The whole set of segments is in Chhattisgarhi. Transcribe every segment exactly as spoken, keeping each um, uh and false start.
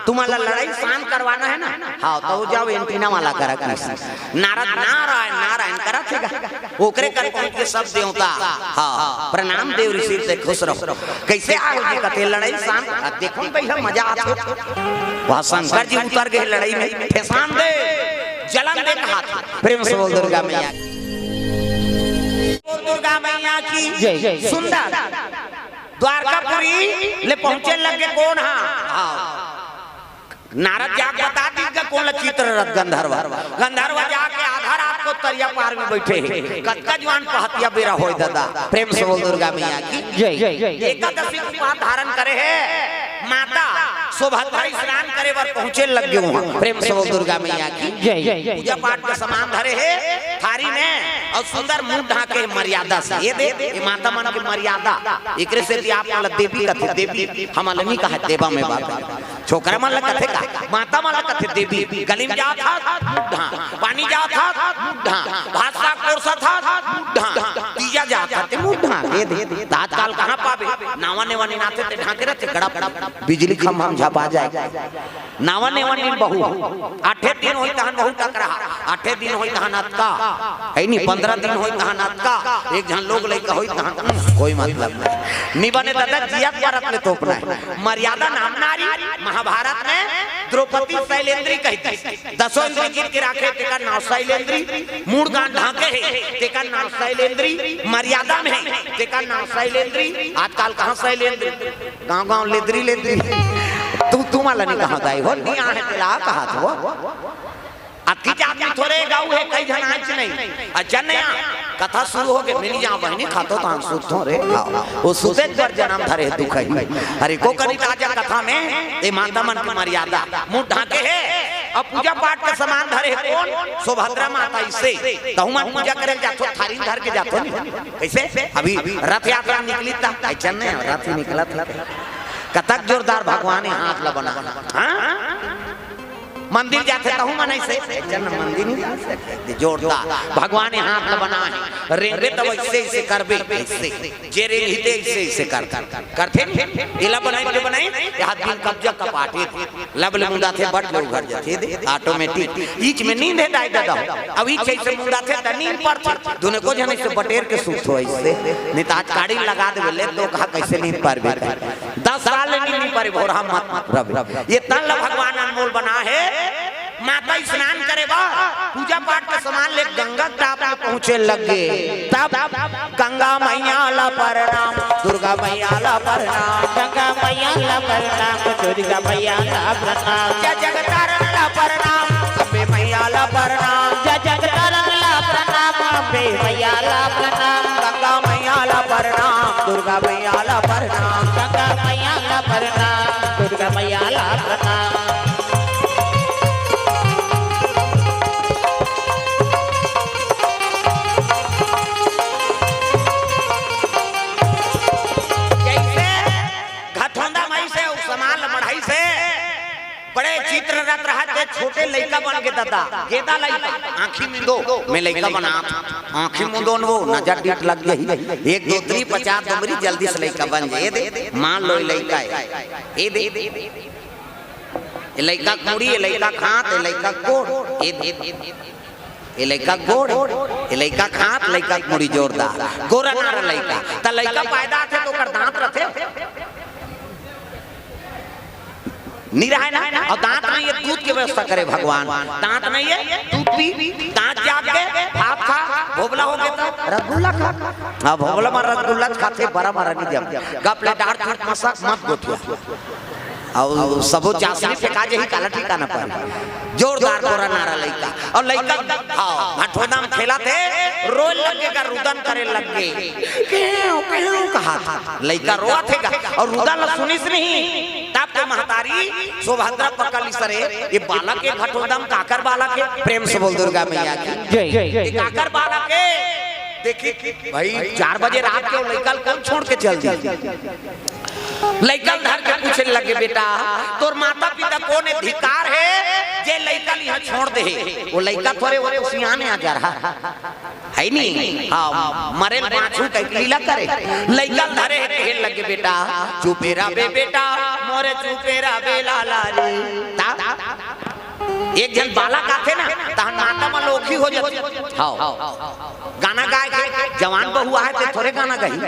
तुम्हां ला लड़ाई शांत करवाना हे ना, हाँ, त जाव एंटीना वाला करा कहिस। नारद नारायण नारायण करत हे गा, ओकरे कर पहुंच के सब देवता, हाँ, प्रणाम देव ऋषि, ते खुश रहो। कइसे आय होगे कथे लड़ाई शांत? अब देखो भइया, मजा आथे। वहां शंकर जी उतर गे लड़ाई में, ठेसान दे, जलन दे कहाथे। प्रेम से बोल दुर्गा मैया की। बोल दुर्गा मैया की जय। सुंदर द्वारकापुरी ले पहुंचे लगे कोन हा? हाँ। नारद जाके बता दिस गा कोन ला? चित्ररथ गंधर्व। गंधर्व जाके आधा रात को तरिया पार में बइठे हे। कतका जुवार पहतिया बेरा होय ददा। प्रेम से बोल दुर्गा मैया की जय। एकादशी के उपास धारण करे हे। माता सुभद्रा स्नान करे बर पहुंचे लगे उहां। प्रेम से बोल दुर्गा मैया की जय। पूजा पाठ के सामान धरे हे थारी में अउ सुंदर मुंह ढांके मर्यादा से। ये दे, ये माता मन के मर्यादा। एकरे सेती आप मन ला देवी कथे, देवी हमन ला नइ कहा, देवा में बात। छोकरा मन ला कथे का, माता मन ला कथे देवी। गली में जात हस, मुंह ढांक, पानी जात हस, मुंह ढांक, भात साग परोसत हस, मुंह ढांक, तीजा जात हस, ते मुंह ढांक। ये दे, त आजकल कहां पाबे? नावा नेवा नइ आथे ते ढांके रथे, गड़प, बिजली खंभा में झपा जाय। नावा नेवा नइ बहू, आठे दिन होही तहन बहू टकराहा, आठे दिन होही तहन अतका, हे नी, पंद्रह दिन होही तहन अतका, एक झन लोग लइका होही तहन, उम, कोई मतलब नहीं। नइ बने ददा, जियत मरत ले तोपना हे। मर्यादा नाम नारी, महाभारत में द्रौपदी शैलेंद्री कहिथे। दसों इंद्री जीत के राखे, तेकर नाव शैलेंद्री। मूड़ गांठ ढांके हे, तेकर नाव शैलेंद्री। मर्यादा में हे, तेकर नाव शैलेंद्री। आजकल कहां शैलेंद्री? गांव गांव लेदरी लेदरी। तू, तू वाला नइ कहा दाई हो, नइ आहे तेला कहा तो। अतकी जात में थोरे गांव हे, कई झन आइच नहीं। अच्छा नया, कथा शुरू होगे, मिल जा बहिनी, खातो तान सुतो रे। हाँ, वो सुते पर जन्म धरे दुख ही। अरे को करी ताजा कथा में, ए माता मन के मर्यादा, मुंह ढांके हे, अब पूजा पाठ के सामान धरे हे कोन? सुभद्रा माता। इसे तहू मन पूजा करे जाथो, थारी धर के जाथो नहीं। कइसे? अभी रथ यात्रा निकली त, अइचन नहीं, रथ ही निकलत हे। कतक जोरदार भगवान हे हाथ ला बना। हाँ? मंदिर जाथे तहू मन अइसे, अइचन मंदिर नइ जा सकते। जोरदार। भगवान हे हाथ ला बना हे। रेंगे त वइसे, अइसे करबे, अइसे। जे रेंगही ते अइसे, अइसे कर, करथे नहीं। एला बनाई, ते बनाई, ये हाथ बिन कब्जा कपाटे। लब ले मुंदाथे, बट ले उघर जाथे, दे, automatic। ईच में नींद हे दाई ददा। अब ईच अइसे मुंदाथे त नींद परथे। दुने को झन अइसे बटेर के सुतथो अइसे। नइ त आज काड़ी लगा देबे ले तो कहा कइसे नींद परबे। दस साल ले नींद नइ परे, भोरहा मत रबे। ये तन ला भगवान अनमोल बना हे। माता स्नान करे बर पूजा पाठ के सामान ले गंगा के टाप में पहुंचे लगे। तब गंगा मैया ला प्रणाम, दुर्गा मैया ला प्रणाम। गंगा मैया ला प्रणाम, दुर्गा मैया ला प्रणाम। जय जगतारण ला प्रणाम, अम्बे मैया ला प्रणाम। जय जगतारण ला प्रणाम, अम्बे मैया ला प्रणाम। गंगा मैया ला प्रणाम, दुर्गा मैया ला प्रणाम। गंगा मैया ला प्रणाम, दुर्गा मैया ला प्रणाम। जइसे घटोंदा माई से अउ समान ल मढ़ाइस हे, बड़े चित्ररथ रहत हे, छोटे लइका बन के ददा, गेदा लइका, आंखी मुंदो, मैं लइका बनात, आंखी मुंदो न वो, नजर डीठ लग गई, एक दो तीन पचास नंबरी जल्दी से लइका बन जाए, ए दे, मान लो ये लइका हे, ए दे, ये लइका के मुड़ी, ये लइका के हाथ, ये लइका के गोड़, ए दे, ये लइका के गोड़, ये लइका के हाथ, लइका के मुड़ी जोरदार, गोरा नारा लइका। त लइका पैदा होथे त ओकर दांत रथे? नइ रहय ना। अउ दांत नइ हे, दूध के व्यवस्था करे भगवान। दांत नइ हे, दूध पी, दांत जाग गे, भात खा, भोभला होगे त रसगुल्ला खा। हां, भोभला म रसगुल्ला खाथे, बरा म रनि जम। गप ले डार चूट मसक मत गोठिया। अउ सबो चासनी फेंका जाही, काला ठिकाना पर। जोरदार गोरा नारा लइका। अउ लइका, हां, भटोदा म खेलत हे, रोए लगे गा, रुदन करे लगे। केव, केव कहाथे। लइका रोवत हे गा, अउ रुदन ल सुनिस नहीं। तब तो महतारी सुभद्रा पकड़ लिस, अरे, ये बालक हे भटोदा म, काकर बालक हे? प्रेम से बोल दुर्गा मैया की। जय। ये काकर बालक हे? देखी, भाई, चार बजे रात के वो लइका ल कोन छोड़ के चल दिस? लइका ल धर के पूछे लगे, "बेटा, तोर माता पिता कोन हे, धिक्कार हे, जे लइका ल इहाँ छोड़ दे हे?" वो लइका थोरे, वो तो सियान हे, आ जा रहा है नी। हाँ, मरे ल बाँचहूँ कहिके लीला करे। लइका ल धरे हे, कहे लगे, "बेटा, चुपे रह बे बेटा, मोरे चुपे रह बे लाला रे।" ता? एक झन बालक आथे ना, तहन माता मन लोखी हो जाथे। हाँ, गाना गाय के जवान बहू आहे, ते थोरे गाना गाही।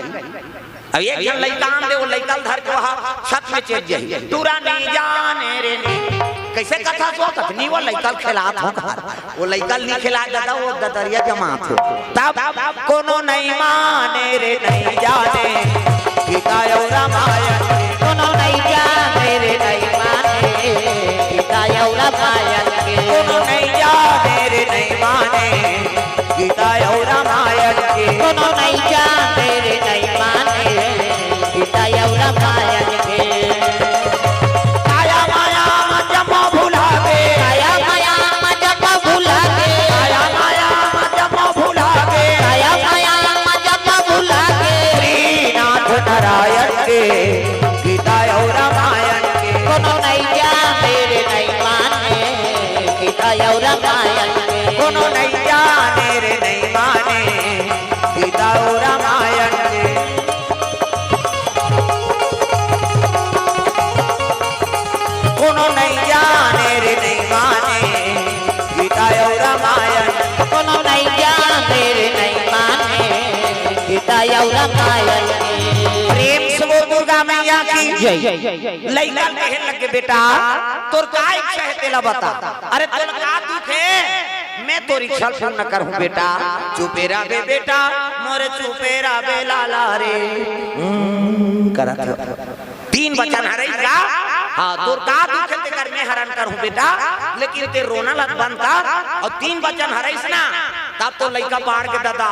अब एक झन लइका आन दे, वो लइका ल धर के वहाँ छत में चढ़ जाही। टूरा नी जाने रे नी। कइसे कथा सो कथनी, वो लइका ल खेलात हो घर। वो लइका ल नी खेलाय दादा, वो ददरिया जमात हो। तब कोनो नहीं माने रे नहीं जाने, गीता अउ रामायण के। कोनो नहीं जाने रे नहीं माने, गीता अउ रामायण के। कोनो नहीं जाने रे नहीं माने, गीता अउ रामायण के। कोनो नहीं जाने रे नहीं माने, गीता अउ रामायण के। काया माया म जम्मो भुला गे। काया माया म जम्मो भुला गे। काया माया म जम्मो भुला गे। काया माया म जम्मो भुला गे। श्रीनाथ नारायण के गीता अउ रामायण के। कोनो नहीं जाने रे नहीं माने, गीता अउ रामायण के। कोनो नहीं जाने रे नहीं माने, गीता अउ रामायण के। कोनो नहीं जाने रे नहीं माने, गीता अउ रामायण। कोनो नहीं जाने रे नहीं माने, गीता अउ रामायण। प्रेम से बोल दुर्गा मैया की जय। लइका ल कहे लगे, "बेटा, तोर का इच्छा हे, तेला बता। अरे, तोर का दुख हे, मैं तोर इच्छा ल पूर्ण करहूँ बेटा। चुपे रह बे बेटा, मोरे चुपे रह बे लाला रे।" हम्म, करत हो। तीन बचन हरइस का? हाँ, तोर का दुख हे तेकर मैं हरन करहूँ बेटा, लेकिन ते रोना ल बंद कर। अउ तीन बचन हरइस ना, तब तो लइका बाढ़ के दादा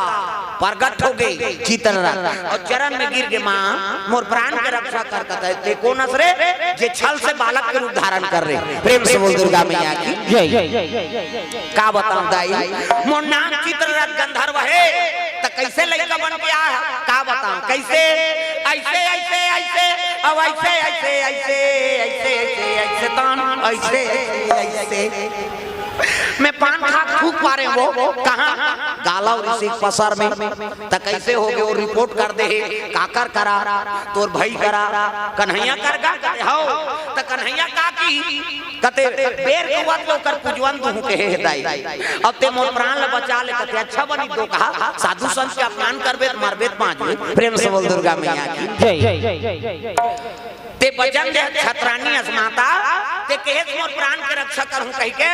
परगट हो गे चित्ररथ अउ चरण में गिर गे, "माँ, मोर प्राण के रक्षा कर।" कथे, "ते कोन अस रे, जे छल से बालक के रूप धारण कर रे?" प्रेम से बोल दुर्गा मैया की जय। का बताऊं दाई, मोर नाम चित्ररथ गंधर्व हे, त कइसे लइका बन के आय हे? का बताऊं, कइसे? अइसे, अइसे, अइसे, अब अइसे, अइसे, अइसे, अइसे, अइसे, अइसे, तान, अइसे, अइसे, अइसे। मैं पान खा थूक पारे वो, कहाँ? गाला अउ ऋषि के पसर में। त कइसे हो गे, वो रिपोर्ट कर दे हे, काकर करा, तोर भई करा, कन्हैया कर गा, कथे, "हव।" त कन्हैया का की, कथे, "बेर के हुआ तो ओकर पुजवन दूहूं कहे हे दाई। अब ते मोर प्राण ल बचा ले।" कथे, "अच्छा बनी तो कहा, साधु संत के अपमान करबे त मरबे त बाँचबे।" प्रेम से बोल दुर्गा मैया की जय। ते बचन दे छतरानी अस माता, ते कहे मोर प्राण के रक्षा करहूं कहिके,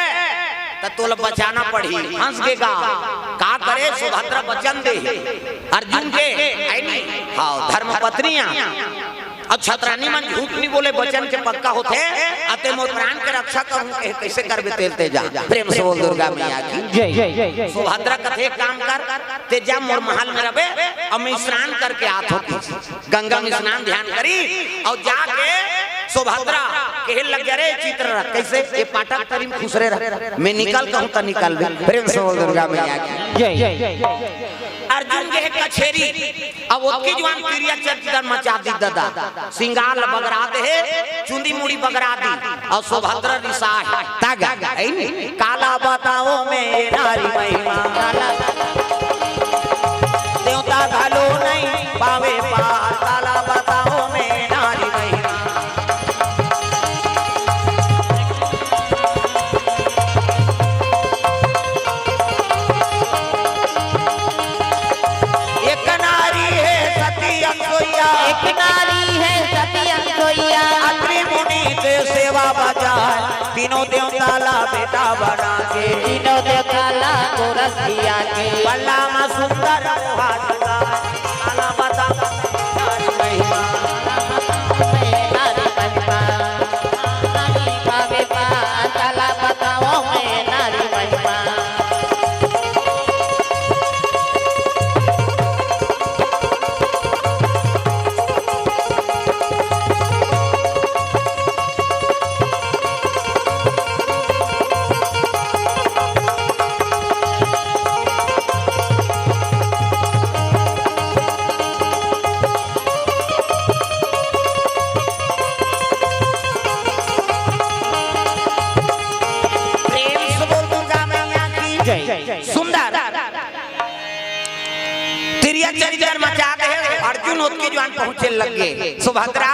त तोला बचाना पड़ही। हंस के गा, का करे सुभद्रा बचन दे अर्जुन के, है नी? हाँ, धर्म पत्नियां। अब छतरानी मन झूठ नहीं बोले, बचन के पक्का होथे। अते मोर प्राण के रक्षा करहूं कहे, कइसे करबे तेल ते जा। प्रेम से बोल दुर्गा मैया की जय। सुभद्रा कथे, "एक काम कर, ते जा मोर महल में रबे, अब मैं स्नान करके आत हों।" गंगा में स्नान ध्यान करी अउ जाके सुभद्रा कहे लग जा, "रे चित्ररथ, कइसे ए पाटक तरी में खुसरे रह, मैं निकल कहूं त निकलबे।" प्रेम से बोल दुर्गा मैया की जय। अर्जुन के हे कछेरी, अब ओतकी जुवान तिरिया चरित्र मचा दी दादा। सिंगार ल बगरा दे हे, चुंदी मुड़ी बगरा दी, अउ सुभद्रा रिसाय हे। तागा, है नी? काला बताओ मैं नारी महिमा। देवता घलो नहीं पावे पार, काला बताओ मैं नारी महिमा। एक नारी हे सती अनसुईया। एक नारी हे सती अनसुईया। अत्रि मुनि के सेवा बजाय, तीनों देवता ला बेटा बना के। तीनों देवता ला गोरखिया के। बल्ला मा सुंदर मोहा जुदा। काला बता नारी महिमा। नारी महिमा। नारी पावे पार, काला बताओ मैं नारी महिमा। चरित्र मचा दे हे। अर्जुन ओतकी जुवार पहुंचे लगे। सुभद्रा,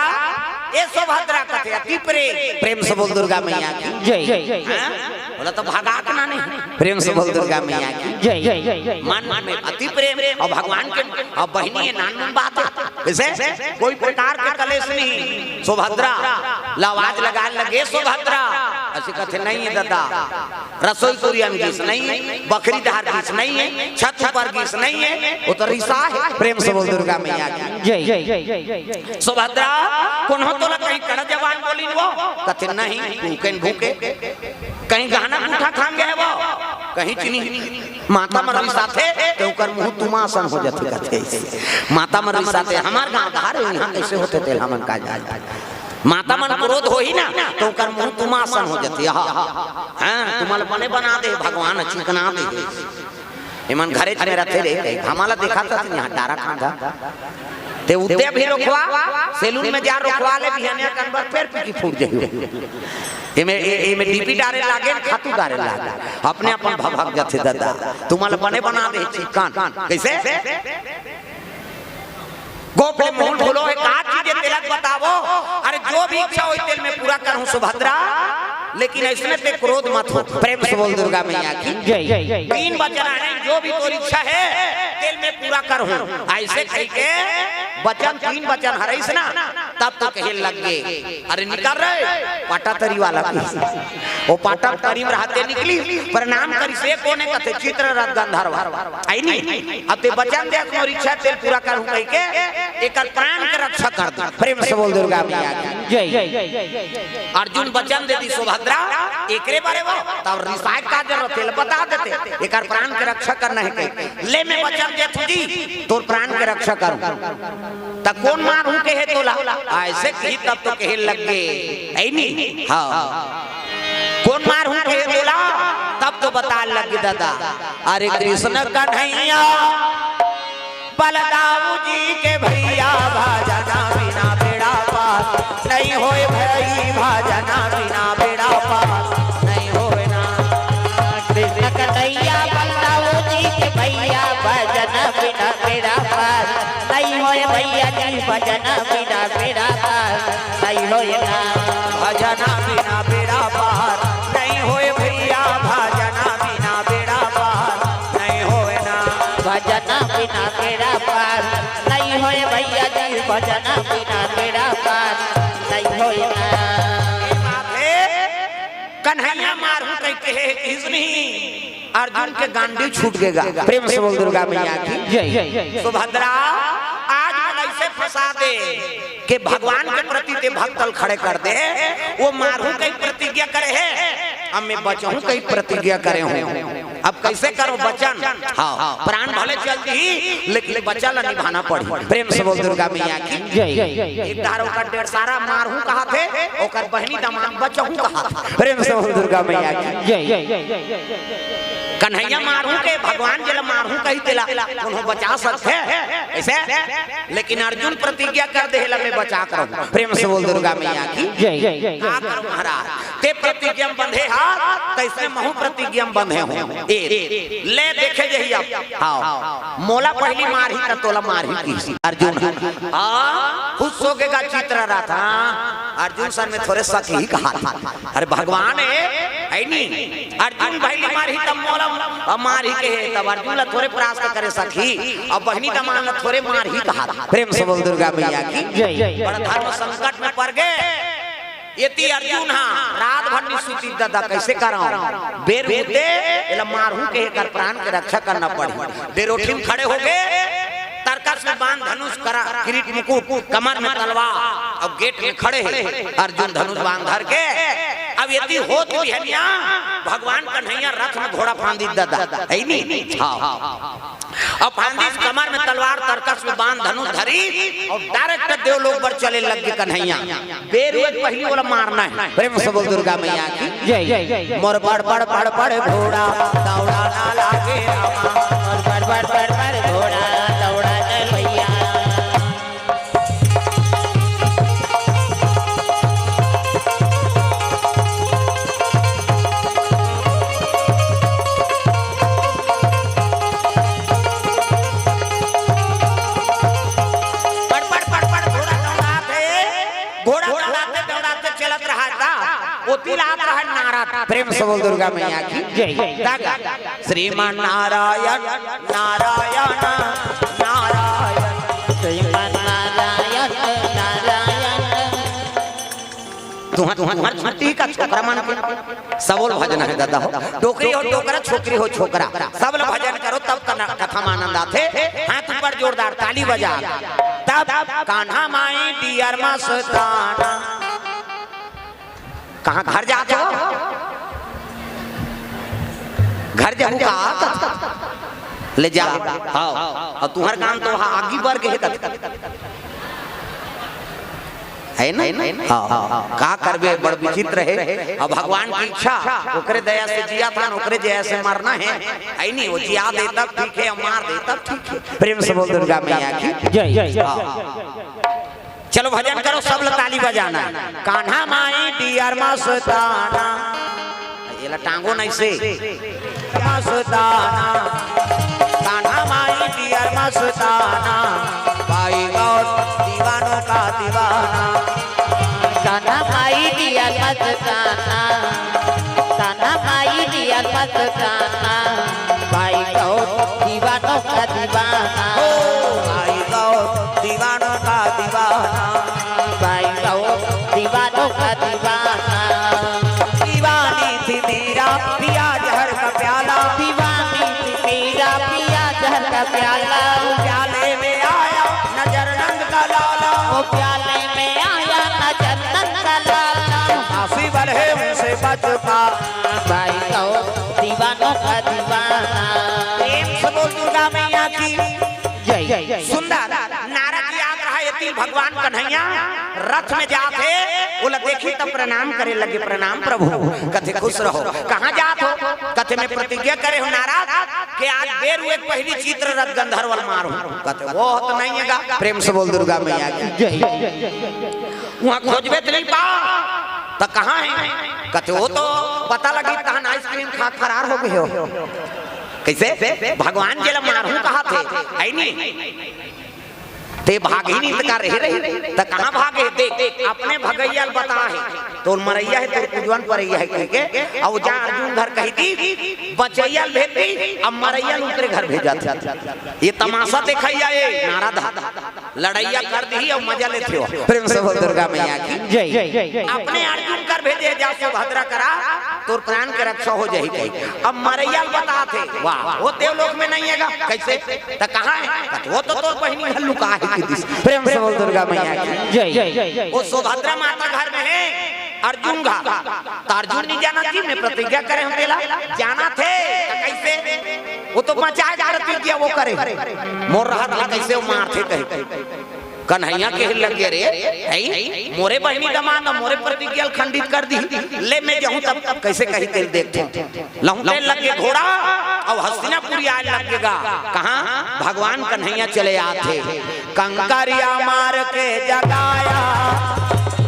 ए सुभद्रा कथे, अति प्रेम। प्रेम से बोल दुर्गा मैया की। जय। हाँ? बोला तो भागा के ना नहीं। प्रेम से बोल दुर्गा मैया की। जय। मन में अति प्रेम अउ भगवान के, अउ बहिनी हे, नानमुन बात हे। जइसे कोई प्रकार के कलेश नहीं। सुभद्रा ला आवाज लगाए लगे, सुभद्रा। अइसे कथे, नहीं हे ददा, रसोई कुरिया में गीस नहीं हे, बखरी डहर गीस नहीं हे, छत ऊपर गीस नहीं हे, ओ तो रिसा हे। प्रेम से बोल दुर्गा मैया की। जय। सुभद्रा, कोनो तोला कहीं कड़ा जबान बोलिन वो? कथे, नहीं, भूखे न भूखे। कहीं गहना गूठा खान गे हे वो? कहीं चीनी। माता मन रिसाथे, त ओकर मुंह तुमा असन हो जाथे, कथे अइसे। माता मन रिसाथे, हमर गांव धार हे, इहां कइसे होथे तेला हमन का जान। माता मन क्रोध होही ना, त ओकर मुंह तुमा असन हो जाथे। हाँ, हाँ, तुमा ल बने बना दे भगवान, चिकना दे। एमन घरेच में रथे रे, हमला देखाथस इहां डारा खांधा। ते उद्या भी रोखवा, सैलून में जा रोखवा ले, बिहनिया कन बर फेर पीकी फूट जाही। एमे, ए-, एमे डीपी डारे लागे, खातू डारे लागे। अपने अपन भभक जाथे ददा। तुमा ल बने बना दे चिकन। कइसे? गोप ले मुंह ढोलो हे, का चीज हे तेला बतावो। अरे जो भी इच्छा होही तेला मैं पूरा करहूं सुभद्रा, लेकिन अइसने ते क्रोध मत हो। प्रेम से बोल दुर्गा मैया की। जय। तीन बचन हे, जो भी तोर इच्छा हे तेला मैं पूरा करहूं। अइसे कहिके बचन, तीन बचन हरइस ना, तब तो कहे लग गे, अरे निकल रे, पाटा तरी वाला। ओ पाटा तरी में रहते निकली, प्रणाम करिस, ए कोन ए कथे, चित्ररथ गंधर्व। अइ नी, अब ते बचन दे, मोर इच्छा तेला पूरा करहूं कहिके, एकर प्राण के रक्षा कर दे। प्रेम से बोल दुर्गा मैया की। जय। अर्जुन बचन दे दिस सुभद्रा, एकरे बारे वो, तब रिसाय का जरूरत हे, बता देते, एकर प्राण के रक्षा करना हे कहिके। ले मैं बचन देथंव जी, तोर प्राण के रक्षा करहूं। त कोन मारहूं कहे तोला? अइसे कही तब तो कहे लग गे। अइ नी? हाँ। कोन मारहूं कहे तोला? तब तो बताय लग गे ददा। अरे कृष्ण कन्हैया बलदाऊ जी के भइया, भजना बिना बेड़ा पार नइ होय भई, भजना बिना बेड़ा पार नइ होय ना। कृष्ण कन्हैया बलदाऊ जी के भइया, भजना बिना बेड़ा पार नइ होय भइया जी, भजना बिना बेड़ा पार नइ होय ना। भजना बिना बेड़ा पार नइ होय भइया, भजना बिना बेड़ा पार नइ होय ना। भजना बिना बेड़ा पार नइ होय भइया जी, भजना बिना बेड़ा पार नइ होय ना। कन्हैया मारहूं कहिके हे, किस नहीं? अर्जुन के गांडी छूट गे गा। प्रेम से बोल दुर्गा मैया की। जय। सुभद्रा, आज मोला अइसे फंसा दे के भगवान के प्रति ते भक्त ल खड़े कर दे। वो मारहूं कहि प्रतिज्ञा करे हे, अब मैं बचहूं कहि प्रतिज्ञा करे हूं। अब कइसे करंव बचन? हाँ, प्राण भले चल दिही, लेकिन बचन ल निभाना पड़ही। प्रेम से बोल दुर्गा मैया की। जय। एक धार ओकर डेढ़ सारा मारहूं कहाथे, ओकर बहिनी दमांद बचहूं कहाथे। प्रेम से बोल दुर्गा मैया की। जय। कन्हैया मारहूं के, भगवान जेला मारहूं कही तेला कोनो बचा सकथे? अइसे? लेकिन अर्जुन प्रतिज्ञा कर दे हे, ला मैं बचा करहूं। प्रेम से बोल दुर्गा मैया की। जय। का करंव महाराज? ते प्रतिज्ञा म बंधे हस, तइसने महूं प्रतिज्ञा म बंधे हंव। ए, ले देखे जही अब। हाँ। मोला पहिली मारही त तोला मारही किहिस अर्जुन। हाँ, खुश होगे गा चित्ररथ। हाँ, अर्जुन सन में थोरे सक ही कहाथे। अरे भगवान हे, हे नी? अर्जुन पहिली मारही तब मोला मारही कहे, तब अर्जुन ला थोरे परास्त करे सकही। अब बहिनी दमांद ला थोरे मारही कहाथे। प्रेम से बोल दुर्गा मैया की। जय। बड़ा धर्म संकट में पड़ गे। एती अर्जुन हा रात भर नि सुतिस ददा, कइसे करंव? बेर होते एला मारहूं के एकर प्राण के रक्षा करना पड़ही। डेरोठी म खड़े होगे, तरकस में बाण धनुष करा, किरीट मुकुट, कमर में तलवार, अउ गेट में खड़े हे अर्जुन धनुष बाण धर के। अब एती होत बिहनिया भगवान कन्हैया रथ में घोड़ा फांदिस ददा, हे नी? हाँ। अब फांदिस कमर में तलवार, तरकस में बाण धनुष धरिस अउ direct देवलोक बर चले लग गे कन्हैया। बेर होय पहिली ओला मारना हे। प्रेम से बोल दुर्गा मैया की। जय। मोर बड़ बड़ बड़ बड़ घोड़ा दौड़ा ना लागे रामा। मोर बड़ बड़ बड़ बड़ घोड़ा दौड़ा ना भइया। नारद, प्रेम से बोल दुर्गा मैया की जय। श्रीमन नारायण, नारायण, नारायण। श्रीमन नारायण, नारायण। तुहर, तुहर, तुहर छुट्टी का छोकरा मन के सबो ल भजन हे दादा हो। डोकरी हो डोकरा, छोकरी हो छोकरा, सब ल भजन करो, तब कन-, कथा म आनंद आथे। हाथ ऊपर जोरदार ताली बजा। तब कान्हा माई डियर मस्ताना। कहाँ घर जात हो? घर जाहू का? ले जा। हाँ। अउ तुहर काम तो हा आगी बर गे हे कथे। हे ना? हाँ, हाँ, हाँ। का करबे, बड़ विचित्र हे। अब भगवान की इच्छा, ओकरे दया से जियाथन, ओकरे दया से मरना हे। हे नहीं, वो जिया दे तब ठीक हे, मार दे तब ठीक हे। प्रेम से बोल दुर्गा मैया की जय। हाँ। चलो भजन करो, सब ल ताली बजाना। कान्हा माई डियर मस्ताना। एला टांगो नहीं से। मस्ताना। कान्हा माई डियर मस्ताना। भाई गौर दीवानों का दीवाना। कान्हा माई डियर मस्ताना। कान्हा माई डियर मस्ताना। भाई गौर दीवानों का दीवाना। ओ भाई गौर दीवानों का दीवाना। भाई गौर दीवानों का दीवाना। दीवानी थी मीरा, पिया जहर का प्याला। दीवानी थी मीरा, पिया जहर का प्याला। प्याले में आया नजर रंग का लाला। वो प्याले में आया नजर रंग का लाला। आसी बल है उनसे बच पा। भाई गौर दीवानों का दीवाना। प्रेम से बोल दुर्गा मैया की जय। सुंदर। नारद जी आत रहा, एती भगवान कन्हैया रथ में जात हे, ओला देखी तब प्रणाम करे लगे, "प्रणाम प्रभु।" कथे, "खुश रहो।" "कहाँ जात हो?" कथे, "मैं प्रतिज्ञा करे हूँ नारद के आज बेर हुए पहली चित्ररथ गंधर्व ल मारूँ।" कथे, "वो तो नहीं हे गा।" प्रेम से बोल दुर्गा मैया की जय। वहाँ खोजबे तो नहीं पा, तो कहाँ हे? कथे, "वो तो पता लगी तहन आइसक्रीम खा फरार हो गए हो।" कैसे? भगवान जेला मारहूं कहा थे, है नी? ते भागी नी त का रहे रही? त कहाँ भागे? देख, अपने भगैया ल बता हे, तोर मरैया हे, तोर कुजवन परैया हे कहिके, अउ जा अर्जुन घर कही दी, बचैया ल भेज दी, अब मरैया ल उतरे घर भेजा थे। ये तमाशा देखैया ये नारद हा। लड़ैया कर दिही अउ मजा लेथे हो। प्रेम से बोल दुर्गा मैया की जय। अपने अर्जुन कर भेजे जा सुभद्रा करा, तोर प्राण के रक्षा हो जाही कही। अब मरैया ल बतात हे, वाह, वो देवलोक में नहीं हे गा, कैसे? त कहाँ हे? कथे, वो तो तोर बहिनी घर लुका हे कि दिस। प्रेम से बोल दुर्गा मैया की जय। वो सुभद्रा माता घर में हे, अर्जुन घर। त अर्जुन नहीं जाना जी, मैं प्रतिज्ञा करे हूँ तेला, जाना थे, त कैसे? वो तो बचाए जा रही प्रतिज्ञा वो करे। मोर रहत ले कैसे वो मारथे कहे। कन्हैया के लग गया रे, "ऐ, मोरे बहिनी दमांद, मोरे प्रतिज्ञा ल खंडित कर दी, ले मैं जाहूं तब कैसे कही तेल देखते।" लहुटे लग गए घोड़ा, अब हस्तिनापुरी आए लग गएगा। कहाँ? भगवान कन्हैया चले आते। कंकरिया मार के जगाया,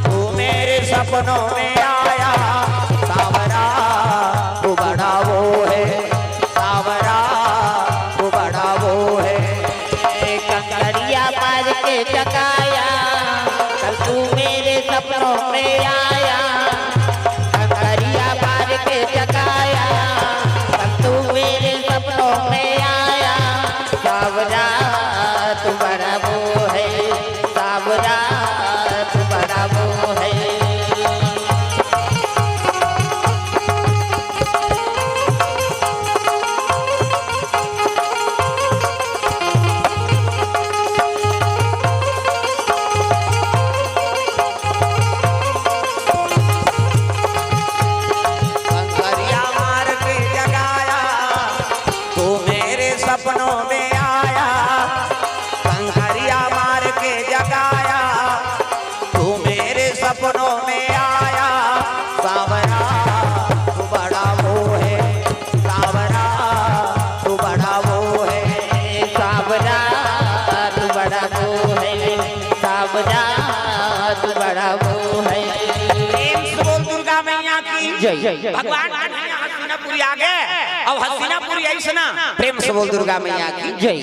तू मेरे सपनों में आया, सावरा, तू बड़ा वो है, सावरा, तू बड़ा वो है। कंकरिया मार के जगाया, कल तू मेरे सपनों में आया। कंकरिया मार के जगाया, कल तू मेरे सपनों में आया। सावरा, तू बड़ा वो है, सावरा, तू बड़ा वो है। कंकरिया मार के जगाया, तू मेरे सपनों में आया। कंकरिया मार के जगाया, तू मेरे सपनों में आया। सावरा, तू बड़ा वो है, सावरा, तू बड़ा वो है, सावरा, तू बड़ा वो है, सावरा, तू बड़ा वो है। प्रेम से बोल दुर्गा मैया की जय। भगवान कन्हैया हस्तिनापुर हस्तिनापुरी आ गे, अब हस्तिनापुरी आइस ना, प्रेम से बोल दुर्गा मैया की। जय।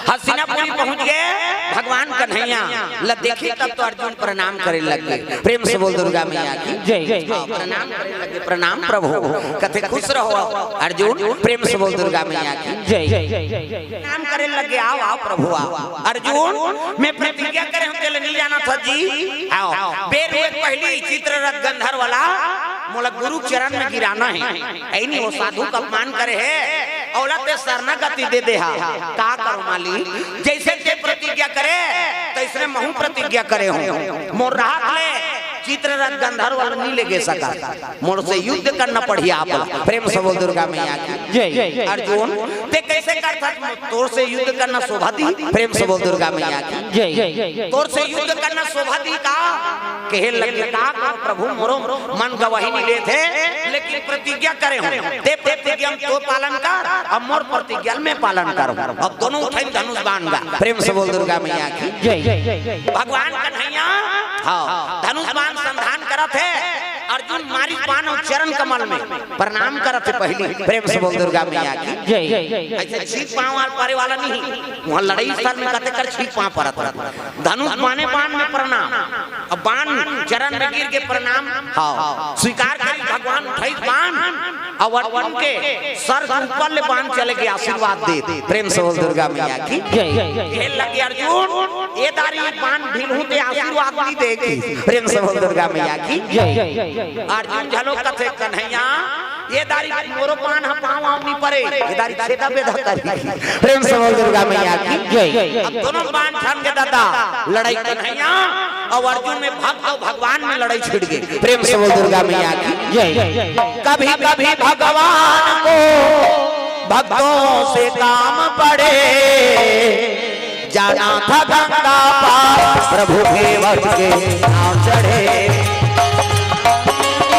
हस्तिनापुरी पहुंच गे, भगवान कन्हैया ला देखे तब तो अर्जुन प्रणाम करे लग गे। प्रेम से बोल दुर्गा मैया की। जय। हाँ, प्रणाम करे लग गे, प्रणाम प्रभु। कथे खुश रहो अर्जुन, प्रेम से बोल दुर्गा मैया की। जय। प्रणाम करे लग गे, आओ, आओ प्रभु, आओ। अर्जुन, मैं प्रतिज्ञा करे हंव, तेला नहीं जानथस जी। आओ, बेर एक पहली चित्ररथ गंधर्व ला मोला गुरु चरण में गिराना हे। ऐ नहीं, वो साधु का अपमान करे हे, ओला ते शरणागति दे दे हा। का करो मालिक, जैसे ते प्रतिज्ञा करे, तैसने महूं प्रतिज्ञा करे हंव। मोर रहत ले चित्ररथ गंधर्व ला नहीं लेगे सकत, मोर से युद्ध करना पड़ही आप ला। प्रेम से बोल दुर्गा मैया की। जय। अर्जुन, ते कैसे करथस? तोर से युद्ध करना शोभा दिही? प्रेम से बोल दुर्गा मैया की। जय। तोर से युद्ध करना शोभा दिही का? कहे लगे, का करो प्रभु, मोरो मन गवाही नहीं लेत हे, लेकिन प्रतिज्ञा करे हंव, ते प्रतिज्ञा तो पालन कर, अब मोर प्रतिज्ञा मैं पालन करूं। अब दोनों उठाइन धनुष बाण गा। प्रेम से बोल दुर्गा मैया की। जय। भगवान कन्हैया, हाँ, धनुष बाण संधान करत हे, अर्जुन मारिस बाण अउ चरण कमल में प्रणाम करत हे पहली। प्रेम से बोल दुर्गा मैया की। जय। ऐसे छींक पांव वाला परे वाला नहीं, वहां लड़ाई स्थल में कते कर छींक पांव परत रहत। धनुष बाणे बाण में प्रणाम, अब बाण चरण में गिर गे, प्रणाम। हाँ, स्वीकार करी भगवान, उठाइस बाण, अब अर्जुन के सर के ऊपर ले बाण चले गे, आशीर्वाद दे। प्रेम से बोल दुर्गा मैया की। जय। कहे लगे अर्जुन, ए दारी बाण भिड़हूं ते आशीर्वाद नहीं देगी। प्रेम से बोल दुर्गा मैया की। जय। अर्जुन झलो कथे कन्हैया, ए दारी मोरो बाण ह पांव आंव नहीं परे, ए दारी छेदा बेदा करी। प्रेम से बोल दुर्गा मैया की। जय। अब दोनों बाण छन गे दादा, लड़ाई कन्हैया अउ अर्जुन में, भक्त अउ भगवान में लड़ाई छिड़ गे। प्रेम से बोल दुर्गा मैया की। जय। कभी कभी भगवान को भक्तों से काम पड़े, जाना था गंगा पार, प्रभु के वट के नाव चढ़े।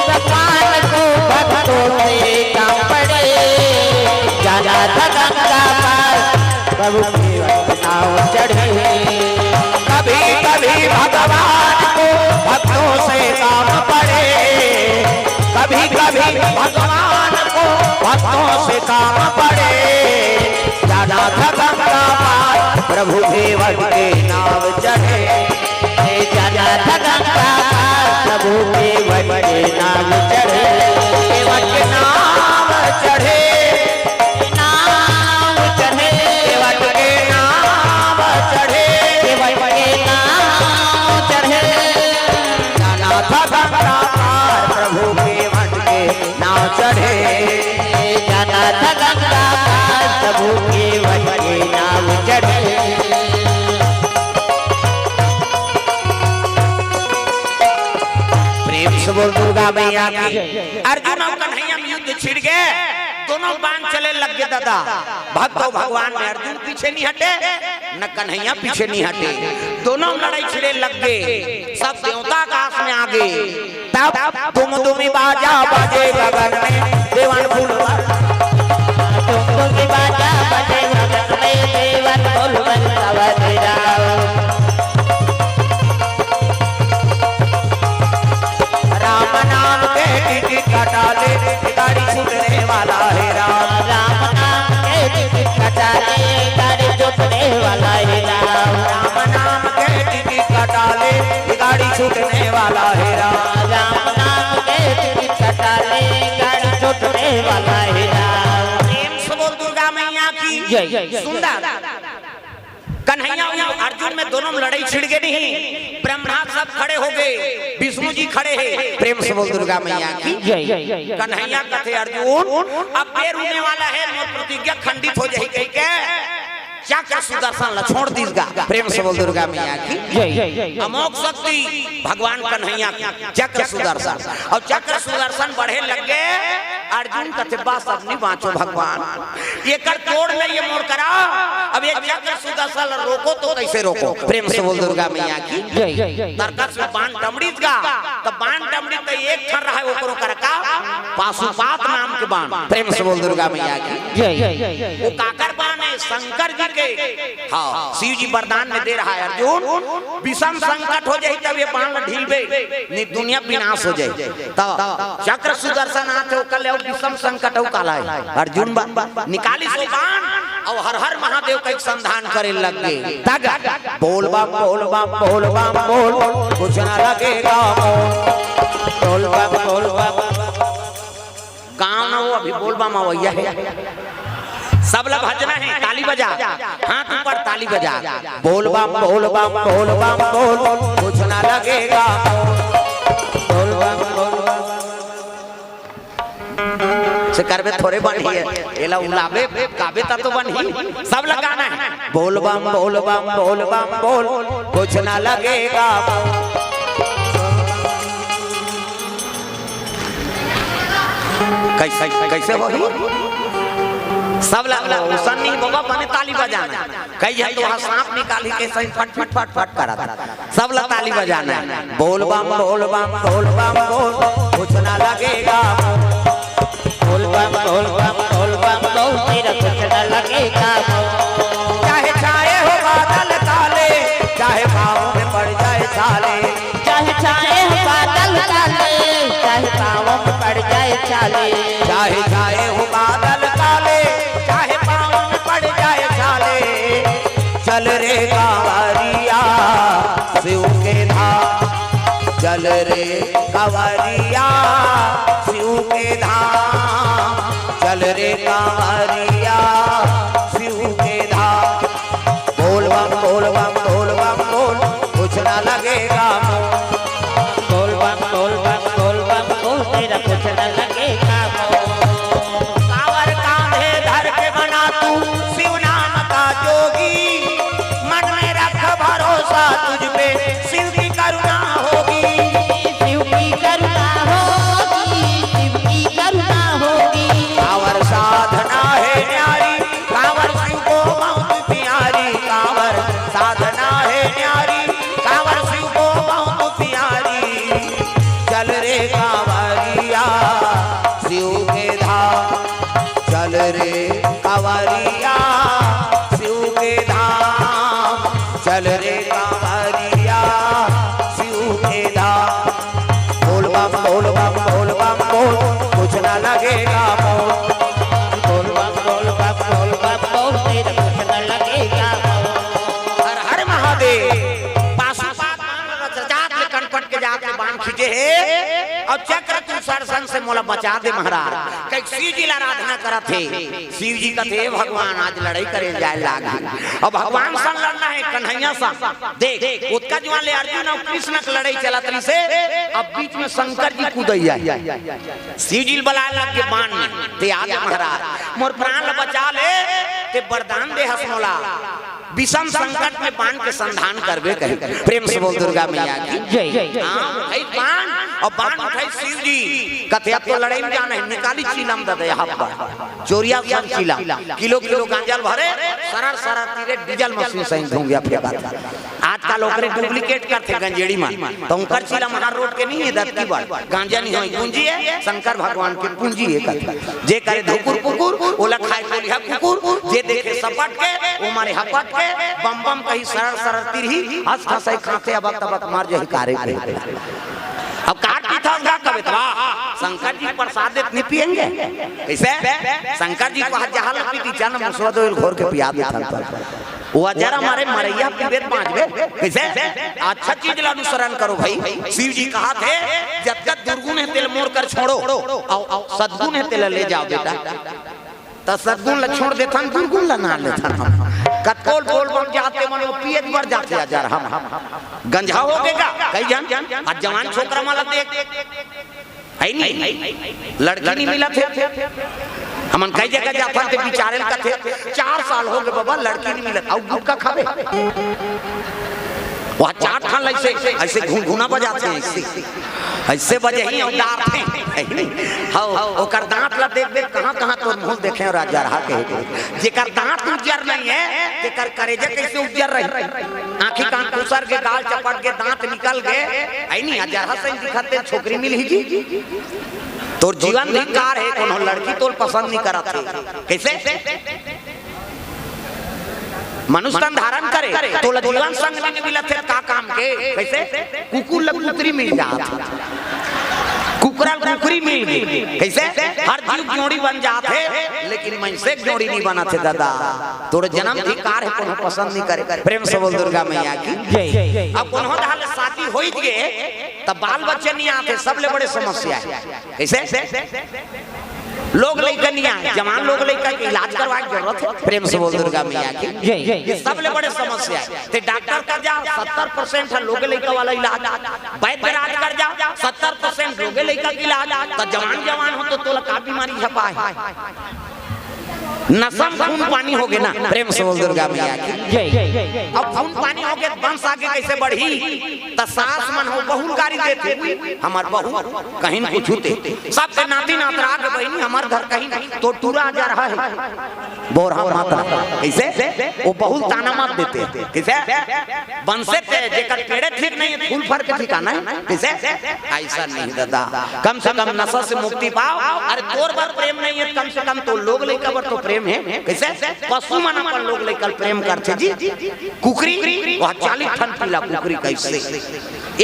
भगवान को भक्तों से काम पड़े, जाना था गंगा पार, प्रभु के वट के नाव चढ़े। कभी कभी भगवान को भक्तों से काम पड़े, कभी कभी भगवान को भक्तों से काम पड़े, जाना था गंगा पार, प्रभु के वट के नाव चढ़े। जाना था गंगा पार, प्रभु के वट के नाव चढ़े। के वट के नाव चढ़े, नाव चढ़े। के वट के नाव चढ़े, के वट के नाव चढ़े। जाना था गंगा पार, प्रभु के वट के नाव चढ़े। जाना था गंगा पार, प्रभु के वट के नाव चढ़े। प्रेम से बोल दुर्गा मैया की। अर्जुन अउ कन्हैया में युद्ध छिड़ गे, दोनों बाण चले लग गे दादा। भक्त अउ भगवान में अर्जुन पीछे नहीं हटे, न कन्हैया पीछे नहीं हटे, दोनों लड़ाई छिड़े लग गे। सब देवता आकाश में आ गे। तब दुमदुमी बाजा बजे गगन में, देवन फूल बर-, दुमदुमी बाजा बजे गगन में, देवन फूल बरसावत जाओ। राम नाम के टिकट कटा ले, गाड़ी छूटने वाला है राम। राम नाम के टिकट कटा ले, गाड़ी छूटने वाला है राम। राम नाम के टिकट कटा ले, गाड़ी छूटने वाला है राम। राम नाम के टिकट कटा ले, गाड़ी छूटने वाला है राम। प्रेम से बोल दुर्गा मैया की। जय। सुंदर। कन्हैया अउ अर्जुन में दोनों में लड़ाई छिड़ गे नहीं। ब्रह्मा सब खड़े हो गे, विष्णु जी खड़े हे। प्रेम से बोल दुर्गा मैया की। जय। कन्हैया कथे अर्जुन, अब बेर होने वाला है, मोर प्रतिज्ञा खंडित हो जाही कहिके चक्र सुदर्शन ला छोड़ दिस गा। प्रेम से बोल दुर्गा मैया की। जय। अमोघ शक्ति भगवान कन्हैया की। चक्र सुदर्शन, अउ चक्र सुदर्शन बढ़े लग गे। अर्जुन कथे, बस अब नहीं बांचो भगवान, एकर तोड़ नहीं हे मोर करा। अब ये चक्र सुदर्शन ला रोको तो कैसे रोको? प्रेम से बोल दुर्गा मैया की। जय। तरकस में बाण टमड़िस गा, त बाण टमड़िस त एक ठन रहे ओकरो करा का, पाशुपात नाम के बाण। प्रेम से बोल दुर्गा मैया की। जय। वो काकर बाण हे? शंकर जी के, हाँ, शिव जी वरदान में दे रहा है, "अर्जुन, विषम संकट हो जाही तब ये बाण ढीलबे, नहीं दुनिया विनाश हो जाही।" तो चक्र सुदर्शन हाथ है, ओकर ले अउ विषम संकट अउ काला है। अर्जुन बा-, निकालिस ओ बाण अउ हर हर महादेव के संधान करे लग गे। तग बोल बम, बोल बम, बोल बम, बोल, कुछ ना लगेगा मोल। बोल बम, बोल बम। गाँव में वो अभी बोल बम अवैया है। सब ला भजना है, ताली बजा, हाथ ऊपर, ताली बजा। बोल बम, बोल बम, बोल बम, बोल, कुछ ना लगेगा। बोल बम, बोल बम। से करबे थोरे बनही है, एला उलाबे, गाबे ता तो बनही। सब ला गाना है। बोल बम, बोल बम, बोल बम, बोल, कुछ ना लगेगा। कैसे, कैसे होही? सब ला, ला, उसन नहीं बाबा, बने ताली बजाना। कई झन तो वहाँ सांप निकाली के सही फट, फट, फट, फट करत। सब ला ताली बजाना है। बोल बम, बोल बम, बोल बम, बोल, कुछ ना लगेगा। बोल बम, बोल बम, बोल बम, बोल, तेरा कुछ ना लगेगा। चाहे छाए हो बादल काले, चाहे पाँव में पड़ जाए छाले। चाहे छाए हो बादल काले, चाहे पाँव में पड़ जाए छाले। चाहे छाए हो बादल काले, चाहे पाँव में पड़ जाए छाले। चल रे कांवरिया शिव के धाम, चल रे कांवरिया शिव के धाम, चल रे कांवरिया शिव के धाम। बोल बम, बोल बम, बोल बम, बोल, कुछ ना लगेगा मोल। बोल बम, बोल बम, बोल बम, बोल, तेरा कुछ ना लगेगा मोल। कांवर कांधे धर के बना तू शिव नाम का जोगी, मन में रख भरोसा तुझ पे, शिव की करुणा होगी। शिव की करुणा होगी, शिव की करुणा होगी। कांवर साधना है न्यारी, कांवर शिव को बहुत प्यारी, कांवर साधना है न्यारी, कांवर शिव को बहुत प्यारी। चल रे कांवरिया शिव के धाम, चल रे कांवरिया शिव के धाम, चल रे कांवरिया शिव के धाम। बोल बम, बोल बम, बोल बम, बोल, कुछ ना लगेगा मोल। बोल बम, बोल बम, बोल बम, बोल, तेरा कुछ ना लगेगा मोल। हर हर महादेव। पाशुपात बाण रथ जात ले कनपट के जात ले बाण खींचे हे, अउ चक्र तू सरसन से मोला बचा दे महाराज। कई शिव जी ला आराधना करत हे। शिव जी कथे, "हे भगवान, आज लड़ई करे जाए लाग।" अब भगवान संग लड़ना हे, कन्हैया संग। देख, ओतका जुवार ले अर्जुन अउ कृष्ण के लड़ई चलत रहिसे, अब बीच में शंकर जी कूदइया। शिव जी ल बलाए लग गे बाण में, "ते आ दे महाराज, मोर प्राण ल बचा ले, ते वरदान दे हस मोला।" विषम संकट में बाण के संधान करबे कही। प्रेम से बोल दुर्गा मैया की जय। हाँ, उठाई बाण, अउ बाण उठाई शिव जी। कथे, "अब तो लड़ई में जाना हे, निकाली चीलम दे दे, यहाँ पर चोरिया सन चीलम, किलो किलो गांजा ल भरे, सरर सरर तीरे डीजल मशीन सही धुंगिया फेंकत।" आजकल ओकरे डुप्लीकेट करथे गंजेड़ी मन, तो उनकर चीलम हर रोड के नहीं हे, दतकी बड़ गांजा नहीं होय, गुंजी हे, शंकर भगवान के पूंजी हे कथे। जे करे धुकुर पुकुर, ओला खाए कोलिहा कुकुर, जे देखे सपट के, ओ मारे हपट के, बम बम कही सरर सरर तिरही, हंस हंसई खाते अबक तबक मर जही कारे के। अब काट पीथस गा कबे त, वाह, शंकर जी प्रसाद देत नहीं पियेंगे। कैसे? शंकर जी को हाथ जहां लग पीती, चल मुसवा दो घोर के पिया देथन पर। वो जरा मारे मरैया पीबे त बांचबे। कैसे? अच्छा चीज ला अनुसरण करो भाई। शिव जी कहा थे, "जब तक दुर्गुण है तेल मोर कर छोड़ो, अउ, अउ सद्गुण है तेल ले जाओ बेटा।" त सद्गुण ला छोड़ देथन, दुर्गुण ला ना लेथन हम। कतकोल बोल बम जाते मनो पियत बर जाथे अजर हम। गंजा हो गे गा, कई जन, आज जवान छोकरा मन ला देख, है नहीं? लड़की नहीं मिलत हे। हमन कई जगह जाथन ते बिचारे ल कथे, "चार साल हो गे बाबा, लड़की नहीं मिलत, अउ गुटखा खाबे?" वह चार ठन ऐसे, ऐसे घुनघुना बजाथे, ऐसे, ऐसे बजे ही अउ डारथे, है नहीं? हौ, ओकर दांत ला देख देख, कहाँ कहाँ तोर मुंह देखे राजा रहा के। जेकर दांत उज्जर नहीं है, तेकर करेजा कैसे उज्जर रही? आंखी कान खुसर के, गाल चपट के, दांत निकल गए, है नहीं? अजरहा सही दिखत हे, छोकरी मिलही जी। तोर जीवन धिक्कार हे, कोनो लड़की तोर पसंद नहीं करत हे। कैसे? मनुष्य तन धारण करे, तोला जीवन संग नहीं मिलत हे, का काम के? कइसे? कुकुर ल कुतरी मिल जात हे, कुकरा ल कुकरी मिल गे। कइसे? हर जीव जोड़ी बन जात हे, लेकिन मनसे के जोड़ी नहीं बनत हे दादा। तोर जन्म धिक्कार हे, कोनो पसंद नहीं करे। प्रेम से बोल दुर्गा मैया की। जय। अब कोनो धाले शादी होई गे, तब बाल बच्चे नहीं आते, सबले बड़े समस्या हे। कइसे? लोग लइका नहीं आए, जवान लोग लइका के इलाज करवाए के जरूरत हे। प्रेम से बोल दुर्गा मैया की। जय। ये सबले बड़े समस्या हे। ते डॉक्टर कर जा, सत्तर परसेंट हे लोग लइका वाला इलाज। वैद्य राज कर जा, सत्तर परसेंट लोग लइका के इलाज। त जवान जवान हो तो तोला का बीमारी झपाए? नसम खून पानी हो गे ना। प्रेम से बोल दुर्गा मैया की। जय। अब खून पानी हो गे, वंश आगे कइसे बढ़ी? त सास मन हो, बहू ल गारी देथे, "उई, हमर बहू कहीं कुछ होते।" सबके नाती नातरा के बहिनी, "हमर घर कहीं तो टूरा जा रहा है।" बोरहा मात्रा। कइसे? वो बहू ल ताना मत देते। कइसे? बंसे ते जेकर पेड़े ठीक नहीं हे, फूल फर के ठिकाना हे। कइसे? अइसा नहीं दादा, कम से कम नशा से मुक्ति पाव। अरे तोर बर प्रेम नहीं हे, कम से कम तो लोग लइका बर तो प्रेम हे। कइसे? पशु मन अपन लोग लइका ल प्रेम करथे जी। कुकरी, वो चालीस ठन पीला कुकरी कइसे?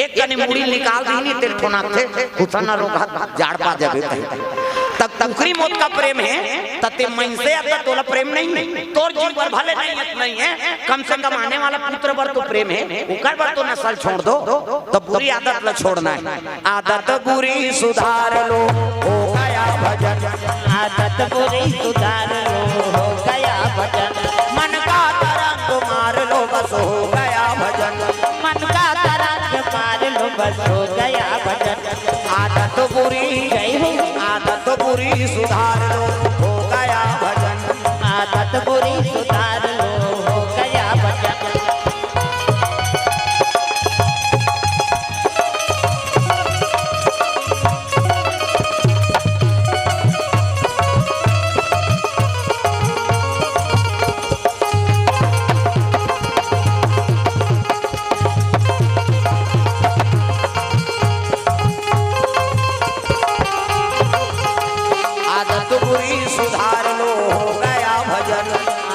एक कनी मुड़ी निकाल दीनी, तेल ठोनाथे, कुछ न रोका, जाड़ पा जाबे कहीं। तब कुकरी मोत का प्रेम हे, त ते मनसे अत तोला प्रेम नहीं हे। तोर जीव बर भले नहीं हे, नहीं हे, कम से कम आने वाला पुत्र बर तो प्रेम हे, ओकर बर तो नशा ल छोड़ दो, त बुरी आदत ल छोड़ना हे। आदत बुरी सुधार लो, हो गया भजन। आदत बुरी सुधार लो, हो गया भजन। मन का तरंग मार लो, बस हो गया भजन। मन का तरंग मार लो, बस हो गया भजन। आदत बुरी, जय हो। आदत बुरी सुधार लो, हो गया भजन। आदत बुरी सुधार लो, हो गया भजन। आदत बुरी सुधार लो, हो गया भजन।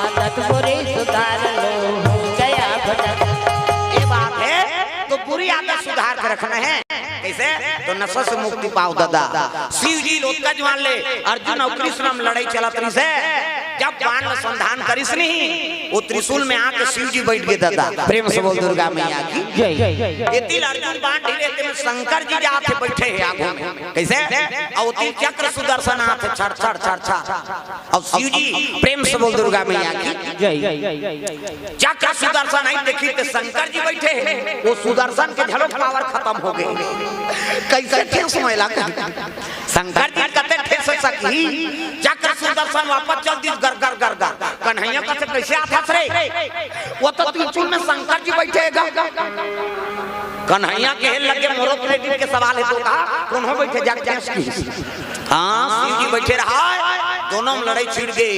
आदत बुरी सुधार लो, हो गया भजन। ये बात हे, तो बुरी आदत सुधार के रखना हे। कइसे? तो नशा से मुक्ति पाव दादा। शिव जी ल ओतका जवान ले अर्जुन अउ कृष्ण म लड़ई चलत रहिस हे, जब बाण ल संधान करिस नहीं, वो त्रिशूल में आके शिव जी बइठ गे दादा। प्रेम से बोल दुर्गा मैया की। जय। एती ल अर्जुन बाण ढीले, तेमे शंकर जी जात हे, बइठे हे आगू में। कइसे? अउ ओती चक्र सुदर्शन आत हे, छड़, छड़, छड़, छड़। अउ शिव जी, प्रेम से बोल दुर्गा मैया की। जय। चक्र सुदर्शन आई देखी ते शंकर जी बइठे हे, वो सुदर्शन के झलक पावर खतम हो गे। कइसे ठेस समय लगा? शंकर जी कते ठेस सकही? चक्र सुदर्शन वापस चल दिस, गर, गर, गर, गर। कन्हैया कथे, "कइसे आथस रे?" वो तो त्रिशूल में शंकर जी बइठे हे गा। कन्हैया कहे लगे, "मोरो credit के सवाल हे तो का, कोनो बइठे जाके ठेस की।" हाँ, शिव जी बइठे रहा, दोनों म लड़ई छिड़ गे।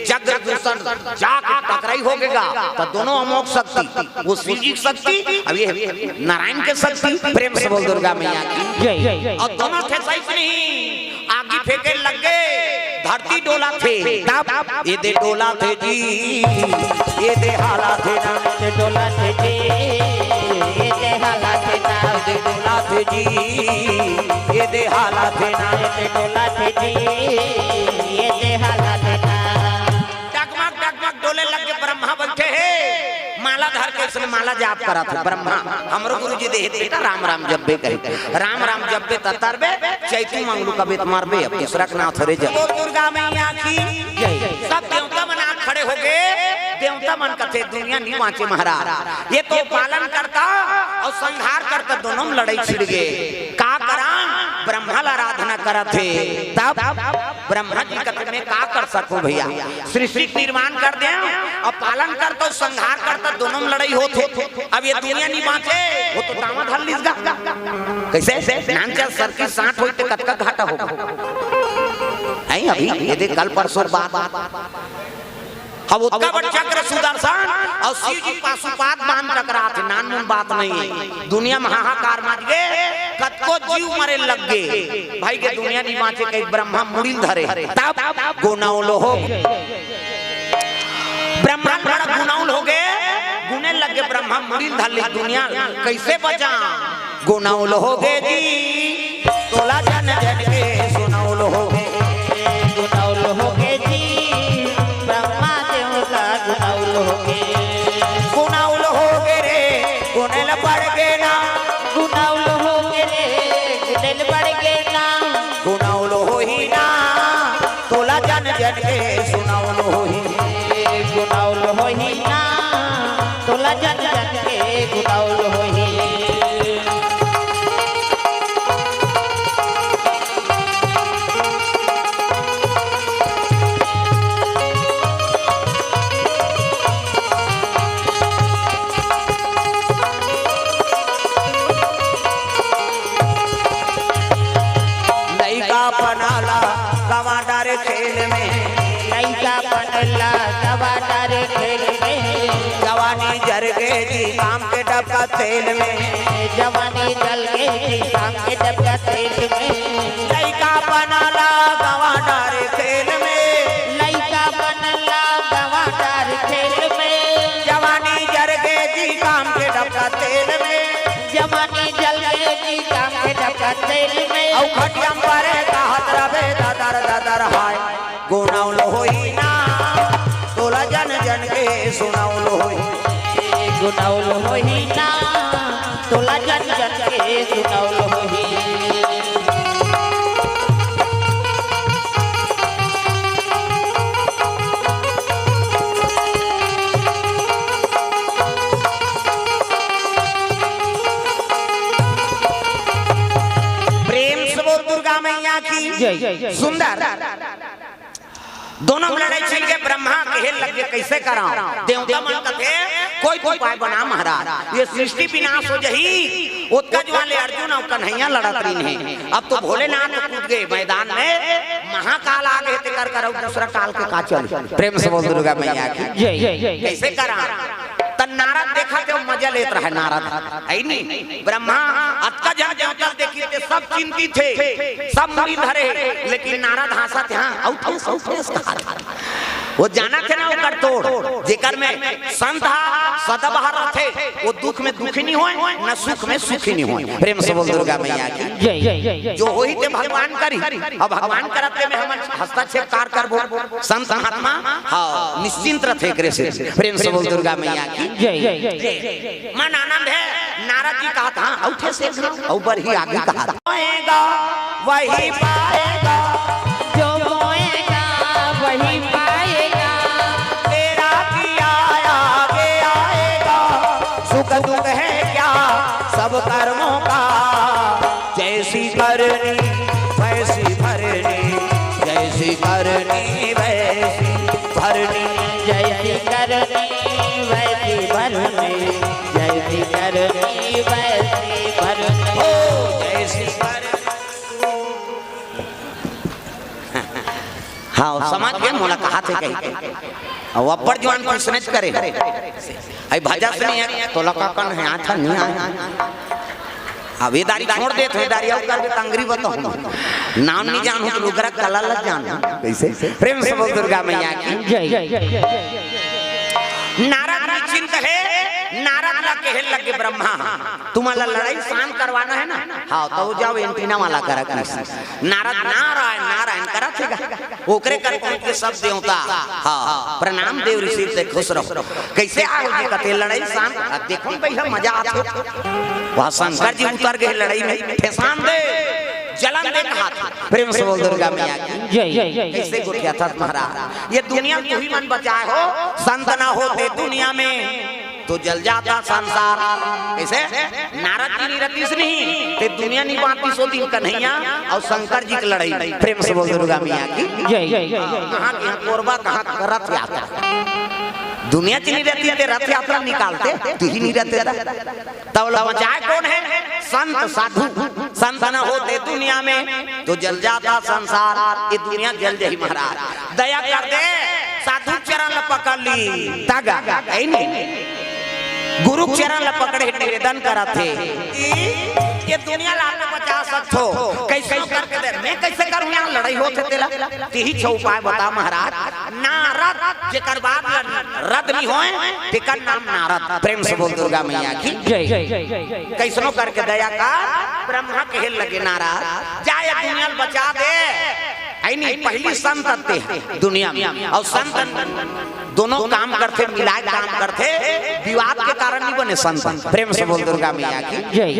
चक्र सुदर्शन जाके टकरई हो गे गा, त दोनों अमोघ शक्ति, वो शिव जी के शक्ति, अब ये नारायण के शक्ति। प्रेम से बोल दुर्गा मैया की। जय। अउ दोनों ठेसइस नहीं, आगी फेंके लग गे, धरती डोलाथे। तब ये दे डोलाथे जी, ये दे हालाथे ना। ये दे डोलाथे जी, ये दे हालाथे ना। ये दे डोलाथे जी, ये दे हालाथे ना। ये दे डोलाथे जी, ये दे हालाथे ना। डगमग डगमग डोले लग गे, ब्रह्मा बइठे हे, माला धर के अइसने माला जाप करत हे। ब्रह्मा, हमरो गुरुजी देहे बेटा, राम राम जपबे कहे। राम राम जपबे त तरबे, चैती मंगलू का बेत मरबे, अब दूसरा के नाव थोरे जप। बोल दुर्गा मैया की। जय। सब देवता मन आ खड़े हो गे। देवता मन कथे, "दुनिया नहीं बाँचे महाराज, ये तो पालन करता अउ संहार करता, दोनों म लड़ई छिड़ गे। का करा?" ब्रह्मा ल आराधना करत हे। तब ब्रह्मा जी कथे, "मैं का कर सकूं भैया? सृष्टि के निर्माण कर देंव अउ पालन करता, संहार करता, दोनों म लड़ई होत हे। अब ये दुनिया नहीं बाँचे, वो तो दावा धर लिस गा।" कइसे? नान चा सर की सांठ होई ते कतका घाटा होगा? हैं अभी, ये देख कल परसों बात। अब ओतका बड़ चक्र सुदर्शन अउ शिव जी पाशुपात बाण टकरात हे, नानमुन बात नहीं हे। दुनिया म हाहाकार मच गे, कतको जीव मरे लग गे। भाई के दुनिया नहीं बाँचे, कहीं ब्रह्मा मुड़ी ल धरे। तब गोनौलो हो। ब्रह्मा बड़ा गुनौल होगे, गुने लगे ब्रह्मा मुड़ी धर ले दुनिया कैसे बचा। गुनौल होगे जी, तोला जन जन के सुनौल होगे। गुनौल होगे जी, ब्रह्मा देवता गुनौल होगे। गुनौल होगे रे, गुनेल पड़ गे ना। गुनौल होगे रे, गुनेल पड़ गे ना। गुनौल होही ना, तोला जन जन के सुनौल होही। गुनौल होही ना, तोला जन जन के गुनौल होही। लइका पना ला गवा डारे खेल में। लइका पना ला गवा डारे खेल में। जवानी जर गे जी पाम के डबका तेल में। जवानी जल गे जी पाम के डबका तेल में। लइका पना ला गवा डारे खेल में। लइका पना ला गवा डारे खेल में। जवानी जर गे जी पाम के डबका तेल में। जवानी जल गे जी पाम के डबका तेल में। अउ खटिया म परे कहत रबे ददर ददर हाय। गुनौल होही ना, तोला जन जन के सुनौल होही। गुनौल होही ना, तोला जन जन के सुनौल होही। प्रेम से बोल दुर्गा मैया की जय। सुंदर। दोनों में लड़ाई छिड़ के ब्रह्मा कहे लगे, "कैसे कराओ?" देवता मन कथे, "कोई तो उपाय बना महाराज, ये सृष्टि विनाश हो जही।" ओतका जुवार ले अर्जुन अउ कन्हैया लड़त रहिन हे। अब तो भोलेनाथ कूद गए मैदान में, महाकाल आ गए, तेकर करौ दूसरा काल के का चल। प्रेम से बोल दुर्गा मैया की जय। कैसे करा? त नारद देखा के मजा लेत रहे नारद, है नी? ब्रह्मा अतका जन देवता देखी थे, सब चिंतित थे, सब मुड़ी धरे, लेकिन नारद हंसत हे, "हाँ, अउ ठेस, अउ ठेस," कहा था। वो जानत हे ना ओकर तोड़, जेकर में संत हा सदाबहार रथे, वो दुख में दुखी नहीं होय, न सुख में सुखी नहीं होय। प्रेम से बोल दुर्गा मैया की जय। जो होही ते भगवान करी, अब भगवान करत ते में हमन हस्तक्षेप कार करबो। संत महात्मा, हाँ, निश्चिंत रथे एकरे से। प्रेम से बोल दुर्गा मैया की जय। मन आनंद हे, नारद जी कहत, "हाँ, अउ ठेस एक घाव, अउ बरही आगे कहत।" बोएगा, वही पाएगा। जो बोएगा, वही पाएगा। तेरा किया आगे आएगा। सुख दुख है क्या सब कर्मों का। जैसी करनी वैसी भरनी, जैसी करनी वैसी भरनी। जैसी करनी वैसी भरनी, जैसी करनी वैसी भरनी। ओ, जैसी करनी। हाँ, समझ गए, मोला कहा थे कहीं। अब अब्बड़ जुवान प्रश्न करे। आई भजा से नहीं है, तोला का कन हे, आथा नहीं आय। अब ये दारी छोड़ दे, तो ये दारी अउ करबे, तंगरी बताऊँ। नाम नहीं जानहूँ, तो लुगरा कला लग जानहूँ। कैसे? प्रेम से बोल दुर्गा मैया की जय। नारद निश्चिंत हे, नारद ला कहे लगे ब्रह्मा, "तुम्हारा लड़ाई शांत करवाना है ना?" "हाँ।" "तो जाओ एंटीना वाला करा कृष्ण।" नारद नारायण, नारायण करत हे गा। ओकरे कर पहुंच के सब देवता, हाँ, प्रणाम देव ऋषि, ते खुश रहो। कैसे आए हो जी? कथे लड़ाई शांत। अब देखो भैया, मजा आथे। वहाँ शंकर जी उतर गए लड़ाई में, ठेसान दे, जलन दे कहा था। प्रेम से बोल दुर्गा मैया की जय। कैसे गोठियाथस महाराज, ये दुनिया तुही मन बचाए हो, संत ना होते दुनिया में तो जल जाता संसार। कैसे? नारद जी नहीं रहतीस नहीं, ते दुनिया नहीं बांटतीस ओ दिन कन्हैया अउ शंकर जी के लड़ाई। प्रेम से बोल दुर्गा मैया की जय। कहाँ के यहाँ कोरबा, कहाँ के रथ यात्रा। दुनिया जी नहीं रहती ते रथ यात्रा निकालते, तुही नहीं रहते ता। तब ला बचाए कोन हे? संत साधु। संत न होते दुनिया में तो जल जाता संसार, ये दुनिया जल जही महाराज। दया कर दे, साधु चरण ल पकड़ ली, तागा, है नहीं? गुरु चरण ल पकड़े निवेदन करत हे कि ये दुनिया ला आप बचा सकथो, कैसे करके दे। मैं कैसे करूं, यहां लड़ाई होत हे तेला। तिही छो उपाय बता महाराज। नारद, जेकर बात ल रद नहीं होय, तेकर नाम नारद। प्रेम से बोल दुर्गा मैया की। जय। कैसनो करके दया कर, ब्रह्मा कहे लगे नारद, जा ये दुनिया ल बचा दे। ऐ नहीं, पहली संत आते हैं दुनिया में, और संत दोनों काम करथे, मिलाय काम करथे, विवाद के कारण नहीं बने संत। प्रेम से बोल दुर्गा मैया की। जय।